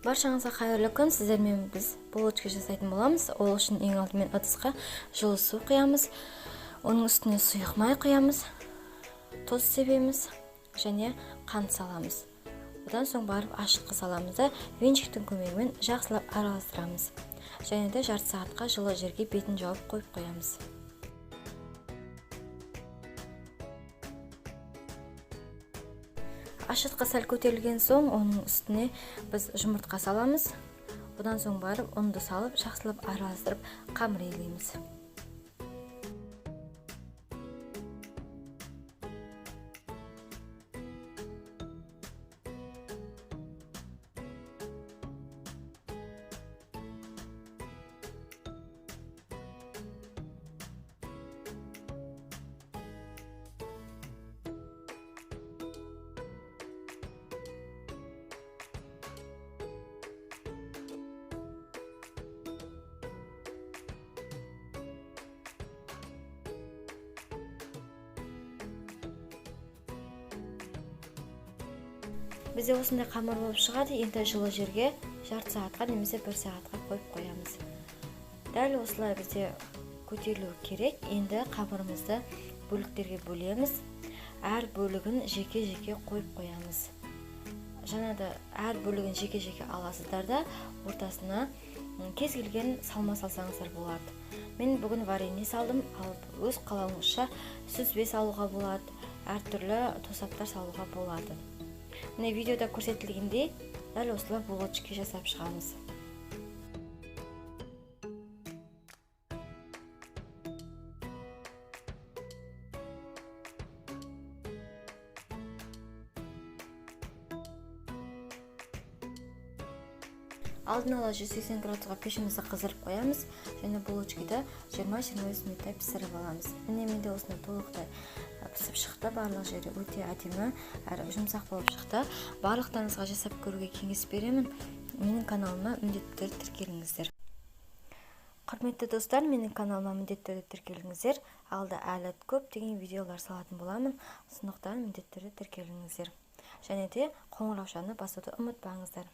Баршаңызға қайырлы күн. Сіздермен біз булочка жасайтын боламыз. Ол үшін ең алдымен ыдысқа жылы су құямыз. Оның үстіне сұйық май құямыз, тұз себеміз және қант саламыз. Одан соң барып ашытқы саламыз да венчиктің көмегімен жақсылап араластырамыз. Және де жарты сағатқа жылы жерге бетін жауып қойып қоямыз. Ашытқы сәл көтерілген соң оның үстіне біз жұмыртқа саламыз. Одан соң барып ұнды салып жақсылап араластырып қамыр илейміз. Бізде осындай қамыр болып шығады. Енді жылы жерге жарты сағатқа немесе бір сағатқа қойып қоямыз. Дәл осылай бізде көтерілу керек. Енді қамырымызды бөліктерге бөлеміз. Әр бөлігін жеке-жеке қойып қоямыз. Жаңа да әр бөлігін жеке-жеке аласыздар да ортасына кез келген салма салсаңыздар болады. Мен бүгін варенье салдым. Ал өз қалауыңызша сүзбе салуға болады, әртүрлі тосаптар салуға болады. Міне видеода көрсетілгендей дәл осылай булочки жасап шығамыз. Алдын ала 180 градусқа пешімізді қыздырып қоямыз және булочкиді 20-25 минутта пісіріп аламыз. Міне менде осындай толықтай пісіп шықты. Барлық жері өте әдемі әрі жұмсақ болып шықты. Барлықтарыңызға жасап көруге кеңес беремін. Менің каналыма міндетті түрде тіркеліңіздер. Құрметті достар, менің каналыма міндетті түрде тіркеліңіздер. Алда әлі көптеген видеолар салатын боламын. Сондықтан міндетті түрде тіркеліңіздер. Және де қоңыраушаны басуды ұмытпаңыздар.